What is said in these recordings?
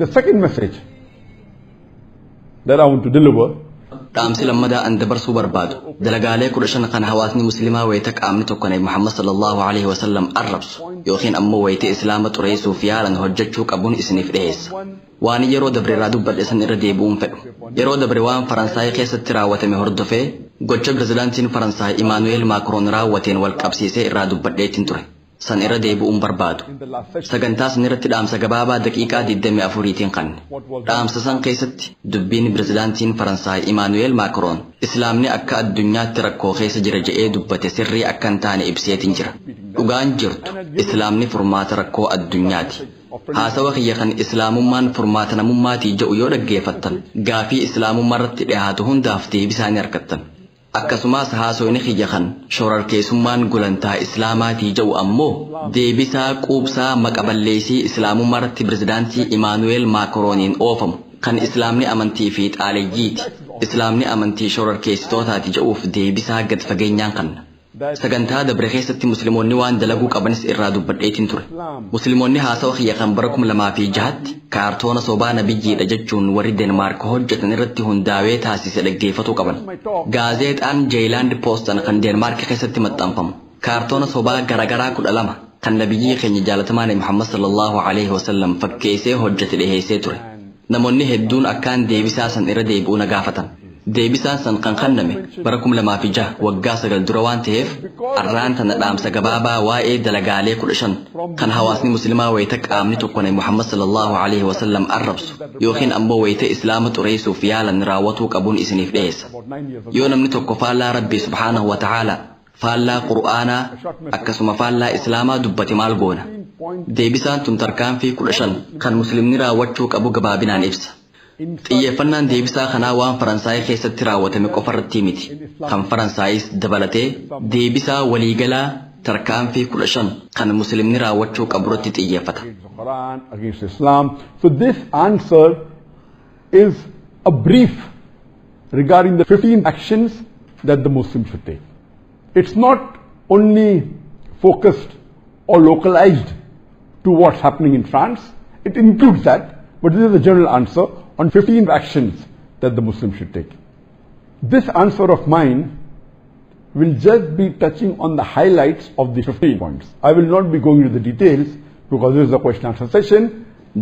The second message that I want to deliver Dhaamsi lammadaa an dabarsuu barbaadu dalagaalee 15 kan hawaasni Muslimaa wayita qaamni tokko Nabi Muhammad sallallahu alaihi wasallam arrabsu yookiin ammoo wayita Islaama xureessuuf yaalan hojjechuu qabuun isiniif dhiyeessa. Waan yeroo dabre irraa dubbadhe san irra deebi'uun fedhu. Yeroo dabre waan Faransaay keessatti raawwatame hordofee gocha pirezidaantiin Faransaay Imaanu'eel Maakroon raawwateen wal qabsiisee irraa dubbadheetiin ture. San irra deebi'uun barbaadu. Sagantaa san irratti dhaamsa gabaabaa daqiiqaa 24tiin kanne. Dhaamsa san keessatti dubbiin pirezidaantiin Faransaay Imaanu'eel Maakroon Islaamni akka addunyaatti rakkoo keessa jira je'ee dubbate sirrii akka hin taane ibseetiin jira. Dhugaan jirtu Islaamni furmaata rakkoo addunyaati. Haasawa kiyya kan Islaamummaan furmaata namummaatii jedhu yoo dhaggeeffattan, gaafii Islaamummaa irratti dhiyaatu hundaaf deebisaa ni argattan. Akkasumas haasoyni kiyya kan shororkeessummaan gulantaa Islaamaatii jedhu ammoo deebisaa quubsaa maqaballeessii Islaamummaa irratti pirezidaantii Imaanu'eel Maakrooniin oofamu kan Islaamni amantii fi xaaleyyiiti, Islaamni amantii shororkeessitootaati jedhuuf deebisaa gad fageenyaan kanna. Sagantaa dabre keessatti Musliimoonni waan dalaguu qabanis irraa dubbadheetiin ture. Musliimoonni haasawa kiyya kan bara 2006tti kaartoona sobaa nabiyyiidha jechuun warri Deenmaark hojjetan irratti hundaa'ee taasise dhaggeeffatuu qaban. Gaazeexaan Jeeyilaand Poostan kan Deenmaark keessatti maxxanfamu kaartoona sobaa garaagaraa 12 kan nabiyyii keenya jaalatamaa Nabi Muhammad sallallahu alaihi wasallam fakkeessee hojjete dhiheessee ture. Namoonni hedduun akkaan deebisaa san irra deebi'uu na gaafatan. Deebisaan san kan kenname bara 2006, waggaa 9 dura waan ta'eef, arraan tana dhaamsa gabaabaa waa'ee dalagaalee 15 kan hawaasni Muslimaa wayita qaamni tokko Nabi Muhammad sallallahu alaihi wasallam arrabsu yookiin ammoo wayita Islaama xureessuuf yaalan raawwatuu qabuun isiniif dhiyeessa. Yoo namni tokko faallaa Rabbii subhaanahu wa ta'aalaa, faallaa Qur'aanaa, akkasuma faallaa Islaamaa dubbate maal goona? Deebisaan tun tarkaanfii 15 kan Muslimni raawwachuu qabu gabaabinaan ibsa. Xiyyeeffannaan deebisaa kanaa waan Faransaay keessatti raawwatame qofarratti miti. Kan Faransaayis dabalatee deebisaa waliigalaa tarkaanfii 15 kan Muslimni raawwachuu qaburratti xiyyeeffata. Against the Quran, against Islam. So this answer is a brief regarding the 15 actions that the Muslim should take. It's not only focused or localized to what's happening in France. It includes that, but this is a general answer on 15 actions that the Muslim should take. This answer of mine will just be touching on the highlights of the 15 points. I will not be going into the details because this is a question answer session.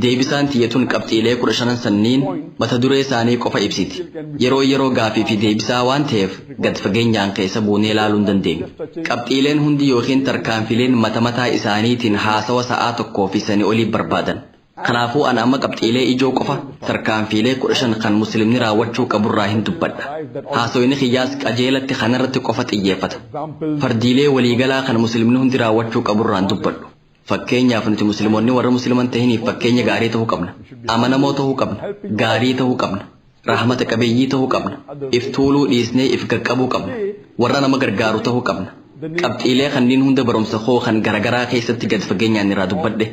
Deebisaan tiyyatuun qabxiilee 15n sanniin mata duree isaanii qofa ibsiti. Yeroo yeroo gaafii fi deebisaa waan ta'eef gad fageenyaan keessa buunee ilaaluu hin dandeenyu. Qabxiileen hundi yookiin tarkaanfileen mata mataa isaaniitiin haasawa sa'aa tokkoo fi sanii olii barbaadan. Kanaafuu ana amma qabxiilee ijoo qofa, tarkaanfiilee 15 kan Muslimni raawwachuu qaburraa hin dubbadha. Haasoyni kiyyaas qajeelatti kanarratti qofa xiyyeeffata. Fardiilee waliigalaa kan Muslimni hundi raawwachuu qaburraan dubbadhu. Fakkeenyaaf, nuti Musliimoonni warra Musliman tahiniif fakkeenya gaarii ta'uu qabna. Amanamoo ta'uu qabna. Gaarii ta'uu qabna. Rahmata qabeeyyii ta'uu qabna. If tuuluu dhiisnee if qaqqabuu qabna. Warra nama gargaaru ta'uu qabna. Qabxiilee kanneen hunda barumsa koo kan garagaraa keessatti gad fageenyaan irraa dubbadhe.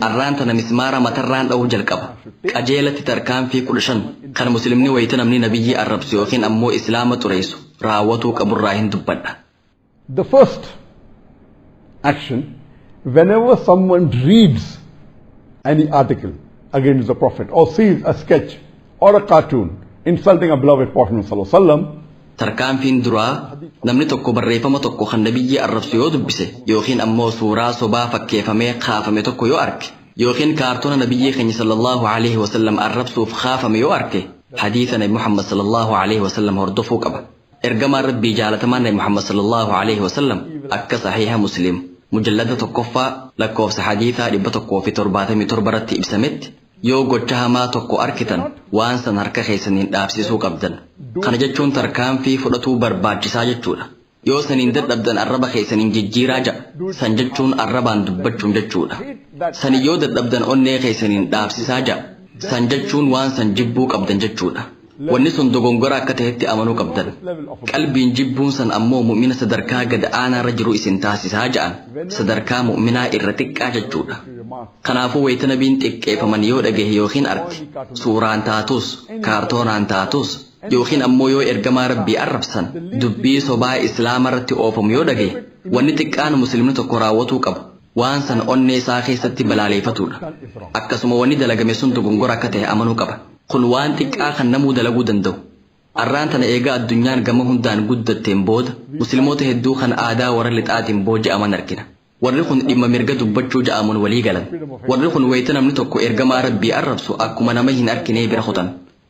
Arraan tana mismaara matarraan dha'uu jalqaba. Qajeelatti tarkaanfii 15 kan Muslimni wayita namni nabiyyii arrabsu yookiin ammoo Islaama xureessu raawwatuu qaburraa hin dubbadha. The first action, whenever someone reads any article against the Prophet or sees a sketch or a cartoon insulting a beloved Prophet Muhammad sallallahu alaihi wasallam, Tarkaanfiin duraa, namni tokko barreeffama tokko kan nabiyyii arrabsu yoo dubbise yookiin ammoo suuraa sobaa fakkeeffamee kaafame tokko yoo arge yookiin kaartoona nabiyyii keenya sallallahu alaihi wasallam arrabsuuf kaafame yoo arge, hadiisa Nabi Muhammad sallallahu alaihi wasallam hordofuu qaba. Ergamaan Rabbii jaalatamaan Nabi Muhammad sallallahu alaihi wasallam akka Sahiha Muslim mujallada 1ffaa lakkoofsa hadiisaa 177 irratti ibsametti, yoo gocha hamaa tokko arkitan waan san harka keessaniin dhaabsisuu qabdan. Kana jechuun tarkaanfii fudhatuu barbaachisaa jechuudha. Yoo saniin dadhabdan arraba keessaniin jijjiiraa ja'a. San jechuun arrabaan dubbachuun jechuudha. Sani yoo dadhabdan onnee keessaniin dhaabsisaa ja'a. San jechuun waan san jibbuu qabdan jechuudha. Wanni sun dogongora akka ta'etti amanuu qabdan. Qalbiin jibbuun san ammoo mu'mina sadarkaa gad aanaarra jiru isin taasisaa ja'an. Sadarkaa mu'minaa irra xiqqaa jechuudha. Kanaafuu wayita nabiin xiqqeeffaman yoo dhagahe yookiin arge, suuraan taatus, kaartoonaan taatus, yookiin ammoo yoo ergamaa Rabbii arrabsan dubbii sobaa Islaama irratti oofamu yoo dhagahe, wanni xiqqaan Muslimni tokko raawwatuu qabu Waan san onnee isaa keessatti balaaleeffatudha. Akkasuma wanni dalagame sun dogongora akka ta'e amanuu qaba. Kun waan xiqqaa kan namuu dalaguu danda'u. Arraan tana eegaa addunyaan gama hundaan guddatteen booda musliimoota hedduu kan aadaa warra lixaatiin booji'aman argina. Warri kun dhimma mirga dubbachuu ja'amuun walii galan. Warri kun wayita namni tokko ergamaa rabbii arrabsu akkuma nama hin arkinee bira kutan.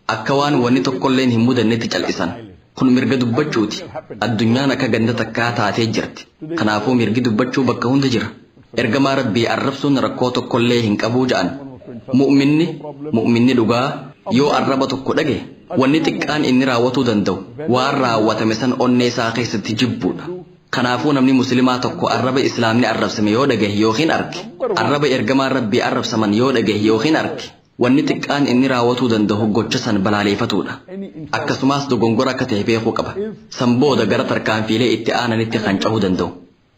Akka waan wanni tokkolleen hin mudannetti cal'isan. Kun mirga dubbachuuti. Addunyaan akka ganda takkaa taatee jirti. Kanaafuu mirgi dubbachuu bakka hunda jira. Ergamaa rabbii arrabsuun rakkoo tokkollee hin qabuu ja'an. Mu'minni dhugaa yoo arraba tokko dhage wanni xiqqaan inni raawwatuu danda'u waan raawwatame san onnee isaa keessatti jibbuudha. Kanaafuu namni musliimaa tokko arraba islaamni arrabsame yoo dhagahe yookiin arge, arraba ergamaa rabbii arrabsaman yoo dhagahe yookiin arge, wanni xiqqaan inni raawwatuu danda'u gocha san balaaleeffatudha. Akkasumas dogongora akka ta'e beekuu qaba. San booda gara tarkaanfiilee itti aananitti kan cehuu danda'u.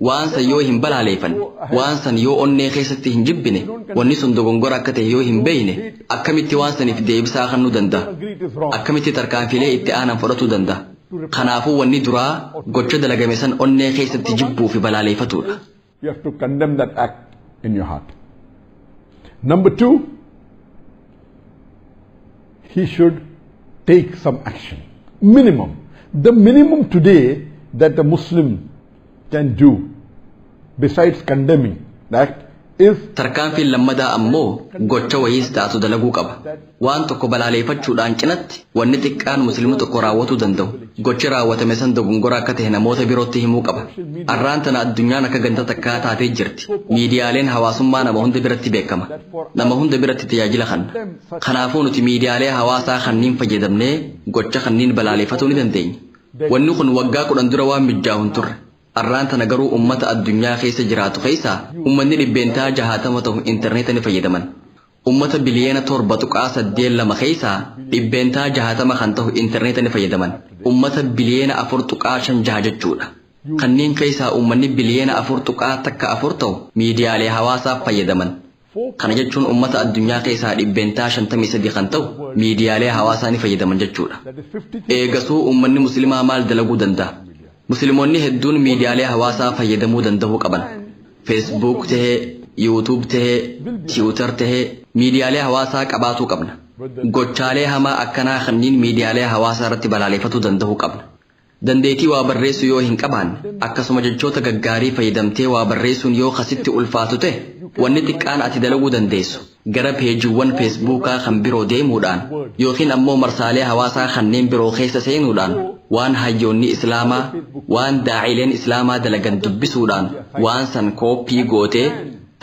Waan san yoo hin balaaleeffanne, waan san yoo onnee keessatti hin jibbine, wanni sun dogongora akka ta'e yoo hin beekne, akkamitti waan saniif deebisaa kennuu danda'a? Akkamitti tarkaanfiilee itti aanan fudhatuu danda'a? Kanaafuu wanni duraa gocha dalagame san onnee keessatti jibbuu fi balaaleeffatudha. You have to condemn that act in your heart. Number two, he should take some action. Minimum. The minimum today that a Muslim can do, besides condemning the act, is Tarkaanfiin lammadaa ammoo gocha wayiis taatu dalaguu qaba. Waan tokko balaaleeffachuudhaan cinatti wanni xiqqaan musliimni tokko raawwatuu danda'u. Gochi raawwatame san dogongora akka ta'e namoota birootti himuu qaba. Arraan tana addunyaan akka ganda takkaa taatee jirti. Miidiyaaleen hawaasummaa nama hunda biratti beekama. Nama hunda biratti tajaajila kenna. Kanaafuu nuti miidiyaalee hawaasaa kanneen fayyadamnee gocha kanneen balaaleeffatuu ni dandeenya. Wanni kun waggaa 10 dura waan mijaa'u hin turre. Arraan tana garuu ummata addunyaa keessa jiraatu keessaa ummanni 60% ta'u intarneeta ni fayyadaman. Ummata biliyeena 7.82 keessaa 60% kan ta'u intarneeta ni fayyadaman. Ummata biliyeena 4.56 jechuudha. Kanneen keessaa ummanni biliyeena 4.14 ta'u miidiyaalee hawaasaaf fayyadaman. Kana jechuun ummata addunyaa keessaa 53% kan ta'u miidiyaalee hawaasaa ni fayyadaman jechuudha. Eegasuu ummanni musliimaa maal dalaguu danda'a? Musliimoonni hedduun miidiyaalee hawaasaa fayyadamuu danda'uu qaban. Facebook tahee, YouTube tahee, Twitter tahee miidiyaalee hawaasaa qabaatuu qabna. Gochaalee hamaa akkanaa kanneen miidiyaalee hawaasaa irratti balaaleeffatuu danda'uu qabna. Dandeettii waa barreessuu yoo hin qabaanne, akkasuma jechoota gaggaarii fayyadamtee waa barreessuun yoo kasitti ulfaatu ta'e, wanni xiqqaan ati dalaguu dandeessu gara peejiiwwan Feesbuukaa kan biroo deemuudhaan yookiin ammoo marsaalee hawaasaa kanneen biroo keessa seenuudhaan waan hayyoonni islaamaa, waan daa'ileen islaamaa dalagan dubbisuudhaan waan san kooppii gootee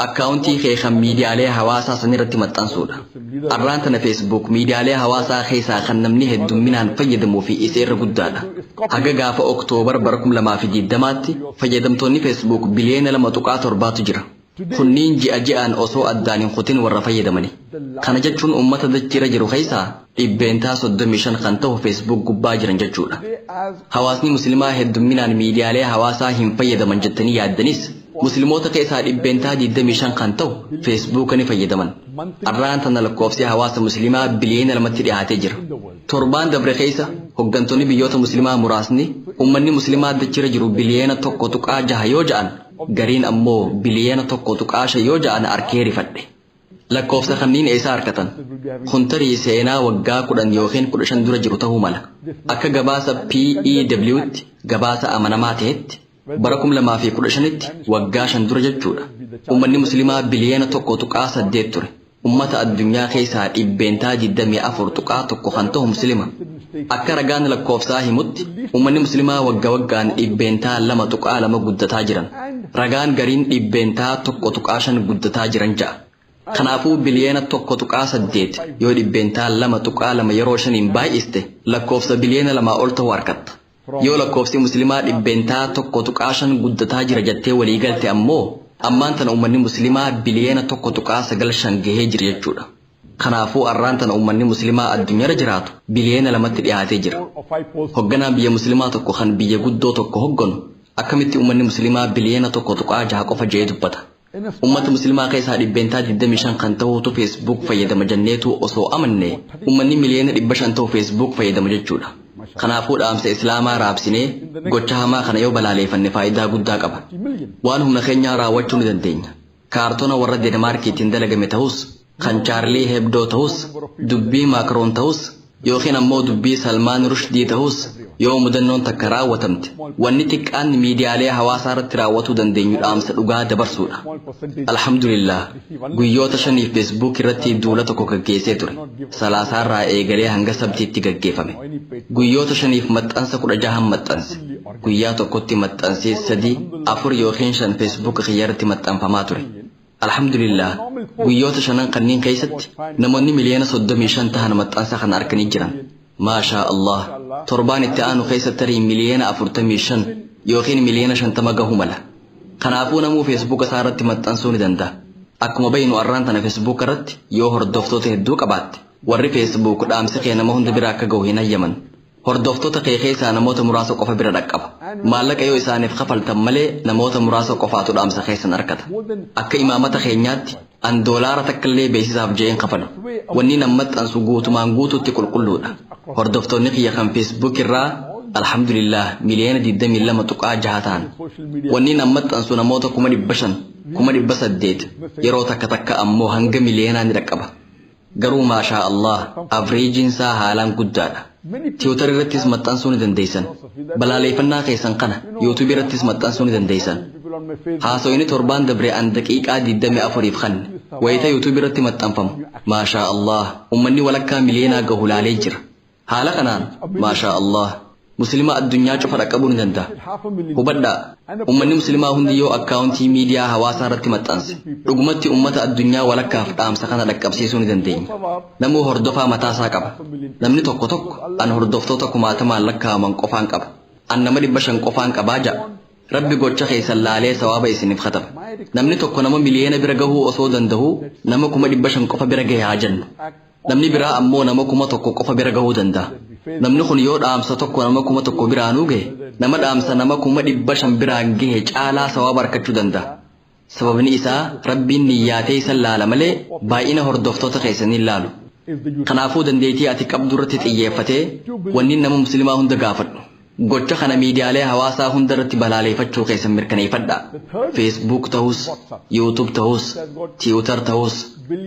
akkaawuntii kee kan miidiyaalee hawaasaa sanirratti maxxansuudha. Arraan tana Facebook miidiyaalee hawaasaa keessaa kan namni heddumminaan fayyadamuu fi isa irra guddaadha. Haga gaafa Oktoobar bara 2020tti fayyadamtoonni Facebook biliyeena 2.7tu jira. Kunniin ji'a ji'aan osoo addaan hin kutin warra fayyadamani. Kana jechuun uummata dachiirra jiru keessaa 35% kan ta'u Facebook gubbaa jiran jechuudha. Hawaasni musliimaa heddumminaan miidiyaalee hawaasaa hin fayyadaman jettanii yaaddanis musliimoota keessaa 25% kan ta'u Facebook ni fayyadaman. Arraan tana lakkoofsi hawaasa musliimaa biliyeena 2tti dhiyaatee jira. Torbaan dabre keessa hooggantoonni biyyoota musliimaa muraasni uummanni musliimaa dachiirra jiru biliyeena 1.6 yoo ja'an, gariin ammoo biliyeena 1.5 yoo ja'an arkee rifadhe. Lakkoofsa kanneen eessaa argatan? Kun tarii seenaa waggaa 10 yookiin 15 dura jiru ta'uu mala. Akka gabaasa PEW'tti, gabaasa amanamaa ta'etti, bara 2015tti, waggaa 5 dura jechuudha, uummanni musliimaa biliyeena 1.8 ture. Ummata addunyaa keessaa 24.1% kan ta'u musliima. Akka ragaan lakkoofsaa himutti uummanni musliimaa waggaa waggaan 2.2% guddataa jiran. Ragaan gariin 1.5% guddataa jiran ja'a. Kanaafuu biliyeena 1.8 yoo 2.2% yeroo 5n baay'iste lakkoofsa biliyeena 2 ol ta'uu argatta. Yoo lakkoofsi musliimaa 1.5% guddataa jira jettee walii galte ammoo ammaan tana uummanni musliimaa biliyeena 1.95 gahee jira jechuudha. Kanaafuu arraan tana uummanni musliimaa addunyaarra jiraatu biliyeena 2tti dhiyaatee jira. Hoogganaan biyya musliimaa tokko kan biyya guddoo tokko hoogganu akkamitti uummanni musliimaa biliyeena 1.6 qofa jedhee dubbata? Uummata musliimaa keessaa 25% kan ta'utu Facebook fayyadama jenneetu osoo amanne uummanni miliyoona 500 ta'u Facebook fayyadama jechuudha. Kanaafuu dhaamsa islaamaa raabsinee gocha hamaa kana yoo balaaleeffanne faayidaa guddaa qaba. Waan humna keenyaa raawwachuu ni dandeenya. Kaartoona warra Deenmaarkiitiin dalagame ta'us, kan Chaarlii Hebdoo ta'us, dubbii Maakroon ta'us, yookiin ammoo dubbii Salmaan Rushdii ta'us, yoo mudannoon takka raawwatamte, wanni xiqqaan miidiyaalee hawaasaa irratti raawwatuu dandeenyu dhaamsa dhugaa dabarsuudha. Alhamdulillah, guyyoota 5f Facebook irratti duula tokko gaggeessee ture. Salaasaarraa eegalee hanga Sabtiitti gaggeeffame. Guyyoota 5f maxxansa 16 maxxanse. Guyyaa tokkotti maxxansee 3, 4 yookiin 5 Facebook kiyya irratti maxxanfamaa ture. Alhamdulillah, guyyoota shanan kanneen keessatti namoonni miliyoona 35 tahan maxxansa kana arganii jiran. Maashaa Allah, torbaan itti aanu keessa tarii miliyoona 45 yookiin miliyoona 50 gahuu mala. Kanaafuu namuu Facebook isaa irratti maxxansuu ni danda'a. Akkuma beeknu, arraan tana Facebook irratti yoo hordoftoota hedduu qabaatte, warri Facebook dhaamsi kee nama hunda bira akka gahu hin hayyaman. Hordoftoota kee keessaa namoota muraasa qofa bira dhaqqaba. Maallaqa yoo isaaniif kafaltan malee namoota muraasa qofaatu dhaamsa keessan argata. Akka imaamata keenyaatti an doolaara takka illee beeksisaaf je'een kafalu. Wanni nan maxxansu guutumaan guutuutti qulqulluudha. Hordoftoonni kiyya kan Facebook irraa, alhamdulillah, miliyoona 22.6 ta'an. Wanni nan maxxansu namoota 500,000, 800,000, yeroo takka takka ammoo hanga miliyeenaa ni dhaqqaba. Garuu maashaa Allah, avreejiin isaa haalaan guddaadha. Tiwiitar irrattis maxxansuu ni dandeessan. Balaaleeffannaa keessan kana YouTube irrattis maxxansuu ni dandeessan. Haasawini torbaan dabre an daqiiqaa 24f kanne wayita YouTube irratti maxxanfamu, maashaa Allah, ummanni walakkaa miliyeenaa gahu laalee jira. Haala kanaan, maashaa Allah, Muslima addunyaa cufa dhaqqabuu ni danda'a. Hubadhaa, ummanni Muslimaa hundi yoo akkaawuntii miidiyaa hawaasaa irratti maxxanse, dhugumatti ummata addunyaa walakkaaf dhaamsa kana dhaqqabsiisuu ni dandeenya. Namuu hordofaa mataasaa qaba. Namni tokko tokko an hordoftoota kumaatamaan lakkaa'aman qofaan qaba. An nama 500 qofaan qabaa ja'a. Rabbi gocha keessan laalee sawaaba isiniif kataba. Namni tokko nama miliyoona bira gahuu osoo danda'uu nama 500,000 qofa bira gahe haa jennu. Namni biraa ammoo nama 1000 qofa bira gahuu danda'a. Namni kun yoo dhaamsa tokko nama 1000 biraanuu gahe, nama dhaamsa nama 500,000 biraan gahe caalaa sawaaba argachuu danda'a. Sababni isaa Rabbiin niyyaatee isan laala malee baay'ina hordoftoota keessanii laalu. Kanaafuu dandeettii ati qabdu irratti xiyyeeffatee wanni nama Muslimaa hunda gaafadhu. Gocha kana miidiyaalee hawaasaa hunda irratti balaaleeffachuu keessan mirkaneeffadha. Facebook ta'us, YouTube ta'us, Twitter ta'us,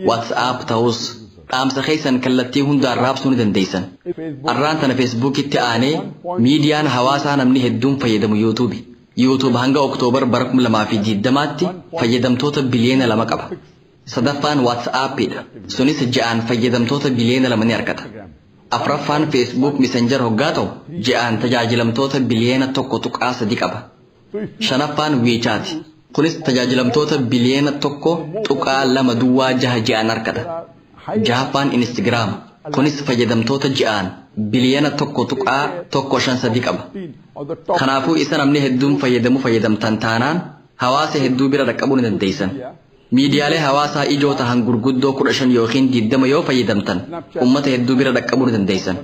WhatsApp ta'us, dhaamsa keessan kallattii hundaan raabsuu ni dandeessan. Arraan tana Facebookitti aanee miidiyaan hawaasaa namni hedduun fayyadamu YouTube. YouTube hanga Oktoobar bara 2020tti fayyadamtoota biliyoona 2 qaba. Sadaffaan WhatsAppidha. Sunis ji'aan fayyadamtoota biliyoona 2 ni argata. Afraffaan Facebook Messenger hoggaa ta'u, ji'aan tajaajilamtoota biliyoona 1.3 qaba. Shanaffaan WeChat. Kunis tajaajilamtoota biliyoona 1.206 ji'aan argata. Jahaffaan Instagram. Kunis fayyadamtoota ji'aan biliyoona 1.153 qaba. Kanaafuu isa namni hedduun fayyadamu fayyadamtan taanaan hawaasa hedduu bira dhaqqabuu ni dandeessan. Miidiyaalee hawaasaa ijoo tahan gurguddoo 15 yookiin 20 yoo fayyadamtan, ummata hedduu bira dhaqqabuu ni dandeessan.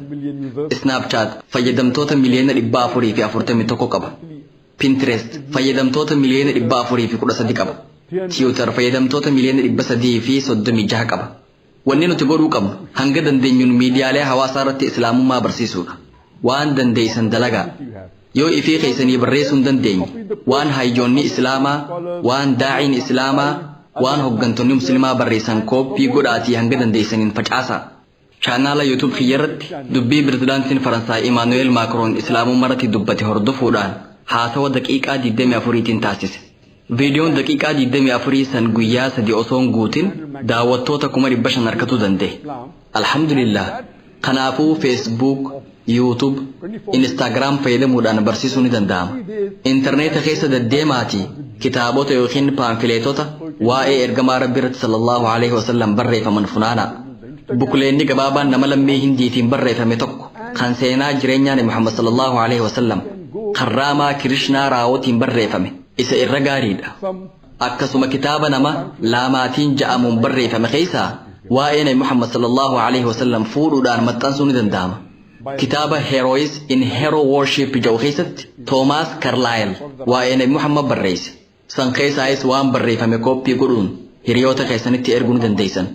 Snapchat fayyadamtoota miliyoona 441 qaba. Pinterest fayyadamtoota miliyoona 413 qaba. Twitter fayyadamtoota miliyoona 336 qaba. Wanni nuti godhuu qabnu hanga dandeenyuun miidiyaalee hawaasaa irratti Islaamummaa barsiisuudha. Waan dandeessan dalagaa. Yoo ifii keessanii barreessuu hin dandeenye, waan hayyoonni Islaamaa, waan daa'iin Islaamaa, waan hoggantoonni Muslimaa barreessan kooppii godhaatii hanga dandeessaniin facaasaa. Chaanaala YouTube kiyyarratti dubbii pirezidaantiin Faransaay Imaanu'eel Maakroon Islaamummaa irratti dubbate hordofuudhaan haasawa daqiiqaa 24tiin taasise. Viidiyoon daqiiqaa 24 san guyyaa 3 osoo hin guutin daawwattoota 500,000 argatuu danda'e. Alhamdulillah. Kanaafuu Facebook, YouTube, Instagram fayyadamuudhaan barsiisuu ni danda'ama. Intarneeta keessa deddeemaatii kitaabota yookiin paamfileetota waa'ee ergamaa Rabbi irratti sallallahu alaihi wasallam barreeffaman funaanaa. Bukuleenni gabaabaan nama lammii Hindiitiin barreeffame tokko kan seenaa jireenyaa Nabi Muhammad sallallahu alaihi wasallam kan Raamaa Kirishnaa Raawootiin barreeffame isa irra gaariidha. Akkasuma kitaaba nama Laamaatiin ja'amuun barreeffame keessaa waa'ee Nabi Muhammad sallallahu alaihi wasallam fuudhuudhaan maxxansuu ni danda'ama. Kitaaba Heroes in Hero Worship jedhu keessatti Toomaas Karlaayil waa'ee Nabi Muhammad barreesse. San keessaayis waan barreeffame kooppii godhuun hiriyoota keessanitti erguu ni dandeessan.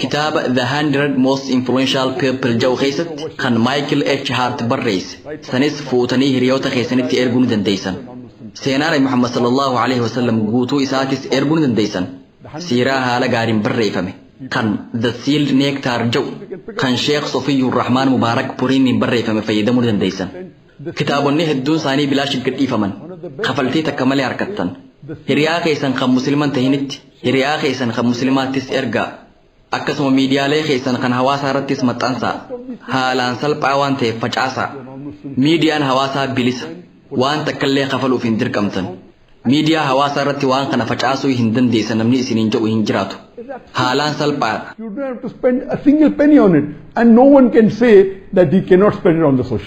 Kitaaba The 100 Most Influential People jedhu keessatti kan Michael H. Hart barreesse. Sanis fuutanii hiriyoota keessanitti erguu ni dandeessan. Seenaa Nabi Muhammad sallallahu alaihi wasallam guutuu isaatis erguu ni dandeessan. Siiraa haala gaariin barreeffame kan The Sealed Nectar jedhu kan Sheekh Sofiyyur Rahmaan Mubaarak Puriiniin barreeffame fayyadamuu dandeessan. Kitaabonni hedduun isaanii bilaashiif gadhiifaman. Kafaltii takka malee harkattan. Hiriyaa keessan kan musliiman tahinitti, hiriyaa keessan kan musliimaattis ergaa. Akkasuma miidiyaalee keessan kan hawaasaa irrattis maxxansaa. Haalaan salphaa waan ta'eef facaasaa. Miidiyaan hawaasaa bilisa. Waan takkallee kafaluuf hin dirqamtan. Miidiyaa hawaasaa irratti waan kana facaasuu hin dandeessan namni isiniin jedhu hin jiraatu. Haalaan salphaadha. You don't have to spend a single penny on it, and no one can say that he cannot spend it on the social.